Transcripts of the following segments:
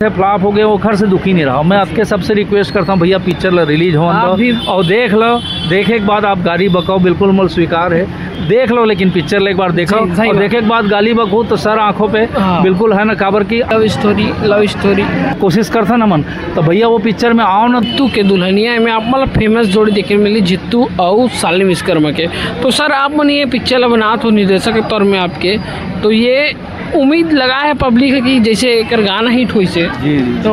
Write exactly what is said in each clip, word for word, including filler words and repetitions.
से फ्लॉप हो गए, ओखर से दुखी नहीं रहा। मैं आपके सबसे रिक्वेस्ट करता हूँ भैया, पिक्चर ला रिलीज होन दो भी। और देख लो, देखे के बाद आप गाली बकाओ, बिल्कुल मोला स्वीकार है, देख लो, लेकिन पिक्चर ला एक बार देखो। और देखे के बाद गाली बको तो सर आंखों पे बिल्कुल है ना, काबर की लव स्टोरी, लव स्टोरी। कोशिश करता ना मन, तो भैया वो पिक्चर में आओ ना। तू के दुल्हनिया में आप मतलब फेमस जोड़ी देखे मिली, जित्तू और सालिम विश्वकर्मा के। तो सर, आप मन ये पिक्चर ला बनात हो निर्देशक के तौर में आपके, तो ये उम्मीद लगा है पब्लिक है कि जैसे एकर गाना हिट होइस है, जी, जी। तो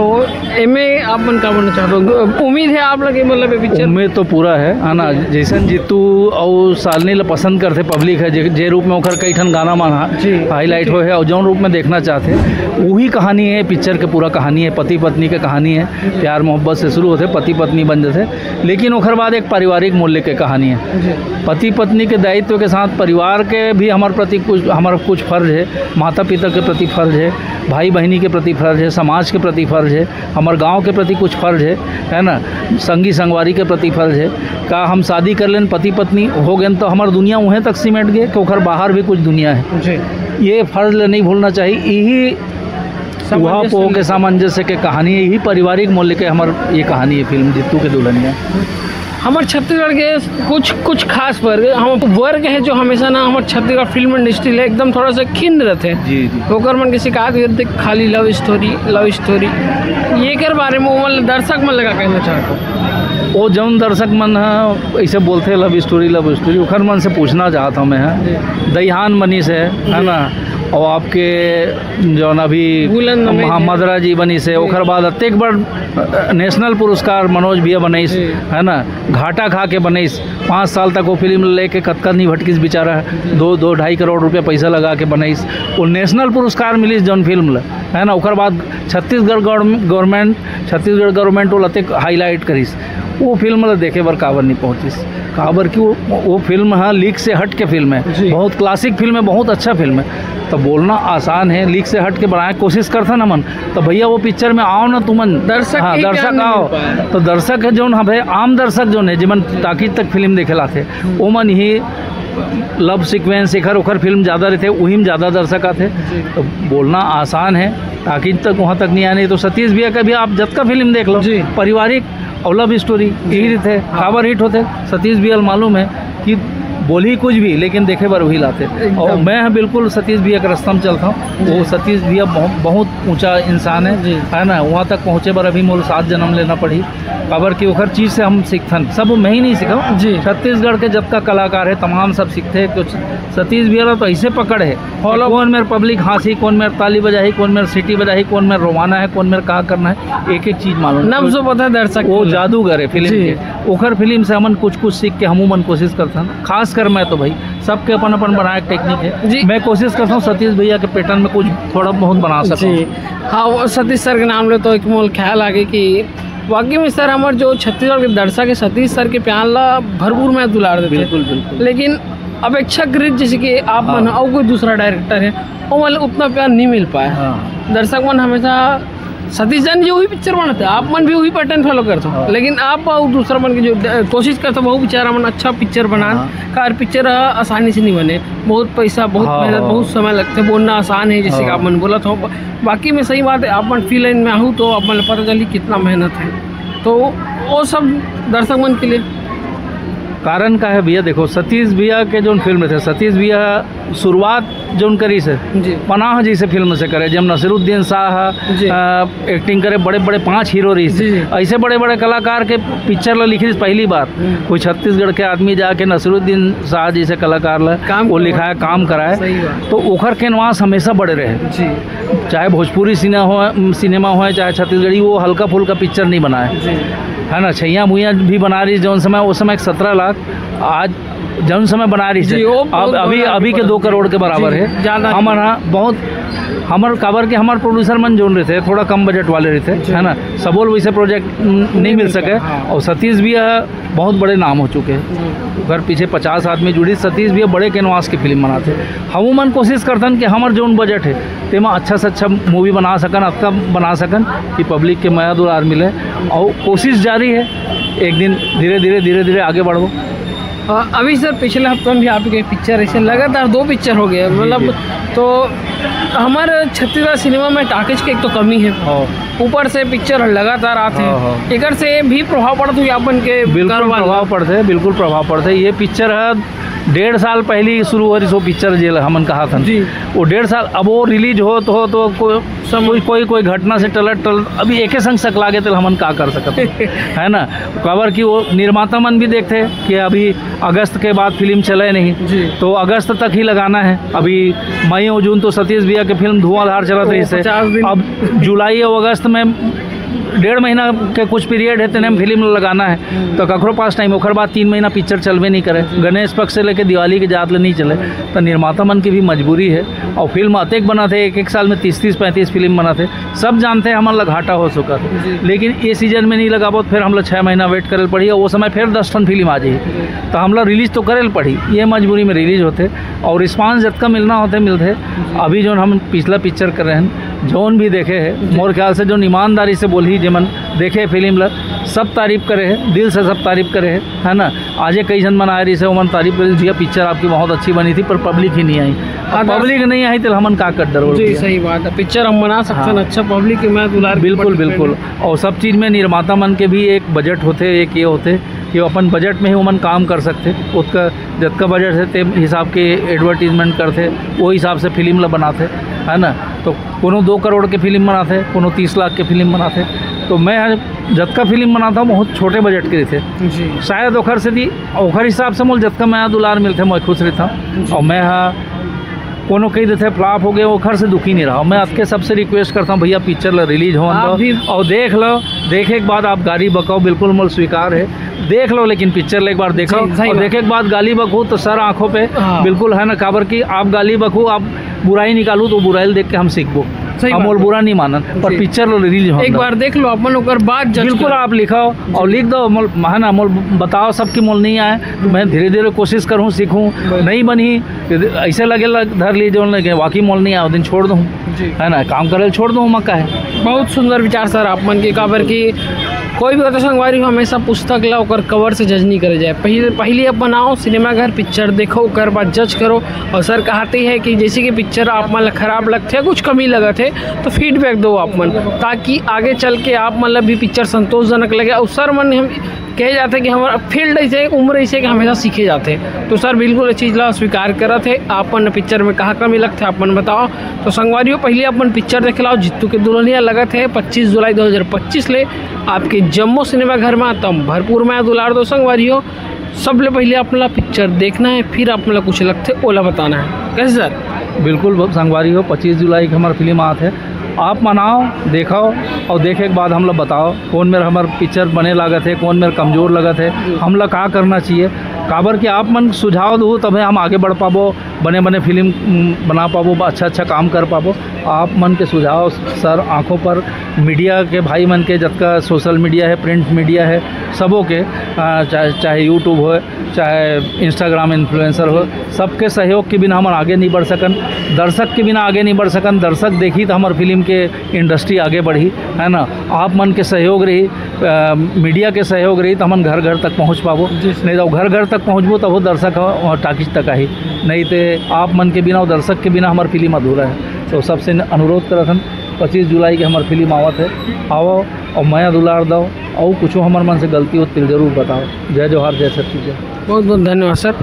एमे आप मन का बोलना चाहते हो? उम्मीद है आप लगे, मतलब, ये पिक्चर? उम्मीद तो पूरा है, है ना? जी। जैसन जीतू और सालनी ला पसंद करते पब्लिक है, जे, जे रूप में ओकर कई ठन गाना मन हा-, जी। हाईलाइट होए है और जौन रूप में देखना चाहते, वही कहानी है पिक्चर के, पूरा कहानी है, पति पत्नी के कहानी है, प्यार मोहब्बत से शुरू होते, पति पत्नी बन जाते, लेकिन ओकर बाद एक पारिवारिक मूल्य के कहानी है। जी। पति पत्नी के दायित्व के साथ परिवार के भी हमारे प्रति कुछ, हमारा कुछ फर्ज है, माता पिता के प्रति फर्ज है, भाई बहनी के प्रति फर्ज है, समाज के प्रति फर्ज है, हमारे गांव के प्रति कुछ फर्ज है, है ना, संगी संगवारी के प्रति फर्ज है। का हम शादी कर लेन, पति पत्नी हो गए, तो हमारी दुनिया उहें तक सिमट गए कि ओकर बाहर भी कुछ दुनिया है? जी। ये फर्ज नहीं भूलना चाहिए। यही उहा पोह के सामंजस्य के कहानी है, यही पारिवारिक मूल्य के हमर ये कहानी है फिल्म जीतू के दुल्हनिया। हमर छत्तीसगढ़ के कुछ, कुछ खास वर्ग, हम वर्ग है जो हमेशा ना हमर छत्तीसगढ़ फिल्म इंडस्ट्री ले एकदम थोड़ा सा खिन्न रहते हैं। जी, जी। ओकर मन के शिकायत करते, खाली लव स्टोरी, लव स्टोरी। ये कर बारे में वो, मतलब, दर्शक मन लगा कहना चाहता हूँ। वो जौन दर्शक मन है ऐसे बोलते लव स्टोरी, लव स्टोरी, ओखर मन से पूछना चाहता हूँ मैं, है जी। दईहान बनिस है, है ना, और आपके जौन अभी बुलंद अमीर जी। मदरा जी बनिस है, जी। ओकर बाद अतेक बड़, अ, नेशनल पुरस्कार मनोज भैया बनइस, जी। है ना, घाटा खा के बनइस, पाँच साल तक वो फिल्म लेके कतका नहीं भटकिस बेचारा, जी। दो, दो ढाई करोड़ रुपया पैसा लगा के बनइस, वो नेशनल पुरस्कार मिलिस जौन फिल्म ल, है ना, ओकर बाद Chhattisgarh govern-, government, Chhattisgarh government वो ल अतेक हाईलाइट करिस, वो फिल्म ल देखे बर काबर नहीं पहुँचिस? काबर कि वो, वो फिल्म ह लीक से हट के फिल्म है, जी। बहुत क्लासिक फिल्म है, बहुत अच्छा फिल्म है। तो बोलना आसान है, लीक से हट के बनाए कोशिश करथन हमन। तो भैया वो पिक्चर में आओ ना तुमन, दर्शक हाँ, के ही दर्शक ध्यान नहीं आओ। मिल पाया। तो दर्शक है जौन हवे, आम दर्शक जौन है, जिमन जी। टाकीज तक फिल्म देखे लाथे, हम्म। ओमन ही लव सीक्वेंस एखर ओखर फिल्म ज़्यादा रहते, वही में ज़्यादा दर्शक आथे। जी। तो बोलना आसान है, टाकीज तक वहाँ तक नहीं आने। तो सतीश भैया का भी आप जतका फिल्म देख लो, जी। पारिवारिक और लव स्टोरी यही जी। रहते, हाँ। काबर हिट होते। सतीश भैया ल मालूम है कि बोली कुछ भी, लेकिन देखे बर वही लाते। एकदम। और मैं बिल्कुल सतीश भैया के रस्ता में चलता हूँ। जी। वो सतीश भैया बहु-, बहुत ऊंचा इंसान है, जी। है ना, वहाँ तक पहुँचे बर अभी मोल सात जन्म लेना पड़ी, काबर कि ओखर चीज से हम सीखथन, सब मैं ही नहीं सीखा, जी। छत्तीसगढ़ के जतका कलाकार है तमाम सब सीखते हैं। कुछ सतीश भैया ला तो ऐसे पकड़ है, follow। कौन मेर पब्लिक हाँसी, कौन मेर ताली बजाही, कौन मेर सीटी बजाही, कौन मेर रोवाना है, कौन मेर का करना है, एक एक चीज मालूम। नब्ज पता है दर्शक वो को। जादूगर है फिल्म जी। के, ओखर फिल्म से हमन कुछ कुछ सीख के हमू मन कोशिश करथन। खासकर मैं तो भाई, सबके अपन अपन बनाए के टेक्निक है जी। मैं कोशिश करता हूँ सतीश भैया के पैटर्न में कुछ थोड़ा बहुत बना सकूँ। जी। हाँ, वो सतीश सर के नाम ले तो एक मोल ख्याल आ गए कि वाकई में सर, हमर जो छत्तीसगढ़ के दर्शक है, सतीश सर के प्यार ला भरपूर में दुलार देते हैं। बिल्कुल, बिल्कुल। लेकिन अपेक्षाकृत जैसे कि आप हाँ। मन अउ कोई दूसरा डायरेक्टर है, वो मन ला उतना प्यार नहीं मिल पाया। हाँ। दर्शक मन हमेशा सतीश जैन जी वही पिक्चर बनाते हैं, आप मन भी वही पैटर्न फॉलो करते हो। हाँ। लेकिन आप अउ दूसरा मन के जो द-, कोशिश करते हो, वो बेचारा मन अच्छा पिक्चर बनान, हाँ। कार पिक्चर आसानी से नहीं बने, बहुत पैसा, बहुत हाँ, मेहनत, हाँ। बहुत समय लगते, बोलना आसान है, जैसे कि हाँ। आप मन बोला था। बाकी में सही बात है, आप मन फील्ड लाइन में आहू तो आप मन ल पता चली कितना मेहनत है, तो वो सब दर्शक मन के लिए। कारण का है भैया, देखो सतीश भैया के जोन फिल्म थे, सतीश भैया शुरुआत जोन करिस हे जी। पनाह जैसे फिल्म से करे, जब नसीरुद्दीन शाह जी। अ, एक्टिंग करे, बड़े बड़े पांच हीरो रहिस हे। जी, जी। ऐसे बड़े बड़े कलाकार के पिक्चर ला लिखिस पहली बार। हम्म। कोई छत्तीसगढ़ के आदमी जाके नसीरुद्दीन शाह जैसे कलाकार ला काम वो करवाए। लिखाए, काम कराए, सही बात। तो ओखर कैनवास हमेशा बड़े रहे। जी। चाहे भोजपुरी सिने-, हो, सिनेमा होए, चाहे छत्तीसगढ़ी, वो हल्का फुल्का पिक्चर नहीं बनाए। जी। है ना, छैया मुइया भी बना रही जौन समय, उस समय एक सत्रह लाख, आज जौन समय बना रही जी, से, वो अब बहुत अभी, बड़ा अभी के बड़ा दो करोड़ के बराबर जी, है। ज्यादा हमर नहीं। हाँ, बहुत, हमर काबर के हमर प्रोड्यूसर मन जोन रहते, थोड़ा कम बजट वाले रहते, जी। है ना, सबोल वैसे प्रोजेक्ट न-, नहीं नहीं मिल मिल सके। पाए, हाँ। और सतीश भी है, बहुत बड़े नाम हो चुके हैं। जी। अगर पीछे पचास आदमी जुड़ी, सतीश भी बड़े कैनवास की फिल्म बनाते। हम मन कोशिश करतन कि हमर जोन बजट है, तेमा अच्छा से अच्छा मूवी बना सकन, अच्छा बना सकन कि पब्लिक के मया दुलार मिले। और कोशिश जारी है, एक दिन धीरे धीरे, धीरे धीरे आगे बढ़बो। अ, अभी सर, पिछले हफ्ते में भी आपके पिक्चर ऐसे लगातार दो पिक्चर हो गए, मतलब, जी। तो हमारे छत्तीसगढ़ सिनेमा में टॉकीज की एक तो कमी है, हाँ। ऊपर से पिक्चर लगातार आते हैं, हाँ, हाँ। एकर से भी प्रभाव पड़त हुई आपन के बिल्कुल कारोबार? प्रभाव पड़ते, बिल्कुल प्रभाव पड़ते। ये पिक्चर है डेढ़ साल पहले ही शुरू हो रही सो पिक्चर जेल हमन कहा था जी। वो डेढ़ साल अब वो रिलीज हो तो, हो तो को, कोई कोई कोई घटना से टलत टलत अभी एके संग सकला गे तेल हमन का कर सकत हन? है ना? काबर कि वो निर्माता मन भी देखते कि अभी अगस्त के बाद फिल्म चले नहीं, जी। तो अगस्त तक ही लगाना है। अभी मई और जून तो सतीश भैया के फिल्म धुआंधार चलत वो रही से। पचास दिन। अब जुलाई और अगस्त में डेढ़ महीना के कुछ पीरियड है, तेने में फिल्म लगाना है, हम्म। तो ककरो पास टाइम, ओकर बाद तीन महीना पिक्चर चलबे नहीं करे। जी। गणेश पक्ष से लेके दिवाली के जात ले नहीं चले, तो निर्माता मन की भी मजबूरी है। और फिल्म अतेक बना थे, एक एक साल में तीस तीस पैंतीस फिल्म बना थे, सब जानते हैं हमन ला घाटा हो चुका है। जी। लेकिन ये सीजन में नहीं लगाबो तो फिर हम लोग छः महीना वेट करे पड़ी, और वो समय फिर दस ठन फिल्म आ जाई, जी। तो हम लोग रिलीज तो करे पड़ी, ये मजबूरी में रिलीज होते। और रिस्पांस जतका मिलना होते मिलते। जी। अभी जो हम पिछला पिक्चर कर रहे हैं, जौन भी देखे है, जी। मोर ख्याल से जो ईमानदारी से बोली, जेमन देखे फिल्म ला, सब तारीफ करे है, दिल से सब तारीफ करे है, है ना? आजे कई झन मन आए रही से, ओमन तारीफ करे, "भैया, पिक्चर आपकी बहुत अच्छी बनी थी, पर पब्लिक ही नहीं आई।" हाँ, अब पब्लिक नहीं आई, तो हमन का कर डरवल जी, भैया? सही बात है। पिक्चर हम बना सकते हैं हाँ। अच्छा, पब्लिक के मैं दुलार के बिल्कुल, ऊपर depend बिल्कुल। है। और सब चीज़ में निर्माता मन के भी एक बजट होते, एक ये होते कि वो अपन बजट में ही ओमन काम कर सकते। उसका जतका बजट है, ते हिसाब के एडवर्टीजमेंट करते, वो हिसाब से फिल्म ला बनाते, है ना? तो कोनो दो करोड़ के फिल्म बनाते, कोनो तीस लाख के फिल्म बनाते। तो मैं ह जतका फिल्म बनाता हूँ, बहुत छोटे बजट के रहिथे। जी। शायद ओखर से दी, ओखर हिसाब से मोल जतका मया दुलार मिलथे, मैं खुश रहता हूँ। जी। और मैं ह कोनो कही देथे फ्लॉप हो गए, ओखर से दुखी नहीं रहा। मैं आपके सबसे रिक्वेस्ट करता हूँ, भैया, पिक्चर ला रिलीज होवन आप दो भी और देख लो। देखे के बाद आप गाली बकाओ, बिल्कुल मोल स्वीकार है, देख लो, लेकिन पिक्चर ला एक बार देखो। जी, सही और बात। देखे के बाद गाली बकू तो सर आंखों पे हाँ। बिल्कुल, है ना? काबर कि आप गाली बकू, आप बुराई निकालू तो बुराई देख के हम सीखबो। सही हम बात मोल है। बुरा नहीं मानन, पर जी। पिक्चर ला रिलीज होवन एक दो। बार देख लो अपन, ओकर बाद जज बिल्कुल करो। आप लिखाओ जी। और लिख दो, मोल, है ना, मोल बताओ सबकी मोल नहीं आए, तो मैं धीरे धीरे कोशिश करूँ, सीखूँ, बिल्कुल। नहीं बनी, ऐसे लगे लग, धर ली जो लगे, वाकई मोल नहीं आए, वो दिन छोड़ दूँ, जी। है ना, काम करे छोड़ दूँ, मक्का है। बहुत सुंदर विचार सर आप मन के, काबर कि कोई भी होता संगवारी हो, हमेशा पुस्तक ला ओकर कवर से जज नहीं करे जाए। पहले, पहले आप बनाओ सिनेमा घर, पिक्चर देखो, ओकर बाद जज करो। और सर कहते हैं कि जैसे कि पिक्चर आप मन ला खराब लगथे, कुछ कमी लगत है, तो फीडबैक दो आप मन, ताकि आगे चल के आप मन ला भी पिक्चर संतोषजनक लगे। और सर मन हम कहे जाते कि हमारा फील्ड ऐसे, उम्र ऐसे कि हमेशा सीखे जाते। तो सर बिल्कुल ये चीज़ ला स्वीकार करत है। आप मन पिक्चर में कहाँ कमी लगथे, आप मन बताओ। तो संगवारी हो, पहले आप मन पिक्चर देख लाओ, जित्तू के दुल्हनिया लगत है पच्चीस जुलाई दो हज़ार पच्चीस ले आपके जम्मो सिनेमा घर में। तम भरपूर मया दुलार दो संगवारी हो। सबले पहले आप मन ला पिक्चर देखना है, फिर आप मन ला कुछ लगथे ओला बताना है। कैसे सर? बिल्कुल ब-, संगवारी हो, पच्चीस जुलाई के हमार फिल्म आत है, आप मन आओ, देखो और देखे के बाद हम लोग बताओ कौन मेर हमार पिक्चर बने लागत है, कौन मेर कमजोर लगत है, हमला का करना चाहिए। काबर कि आप मन सुझाव दो तबे हम आगे बढ़ पाबो, बने बने फिल्म, उम, बना पाबो, अच्छा अच्छा काम कर पाबो। आप मन के सुझाव सर आंखों पर, मीडिया के भाई मन के, जतका सोशल मीडिया है, प्रिंट मीडिया है, सबों के, आ, चाहे चाहे यूट्यूब हो, चाहे इंस्टाग्राम इन्फ्लुएंसर हो, सबके सहयोग के बिना हमन आगे नहीं बढ़ सकन। दर्शक के बिना आगे नहीं बढ़ सकन। दर्शक देखी तो हमार फिल्म के इंडस्ट्री आगे बढ़ी, है ना? आप मन के सहयोग रही, अ, मीडिया के सहयोग रही तो हमन घर घर तक पहुँच पाबो। जी सर। नहीं तो घर घर तक पहुँचबो तब वो दर्शक ह-, वहाँ टाकीज तक आही। नहीं तो आप मन के बिना और दर्शक के बिना हमार फिल्म अधूरा है। तो सबसे न-, अनुरोध करत हन, पच्चीस जुलाई के हमार फिल्म आवत है, आओ और मया दुलार दो, और कुछ हमार मन से गलती हो तो जरूर बताओ। जय जोहार, जय छत्तीसगढ़। बहुत बहुत धन्यवाद सर।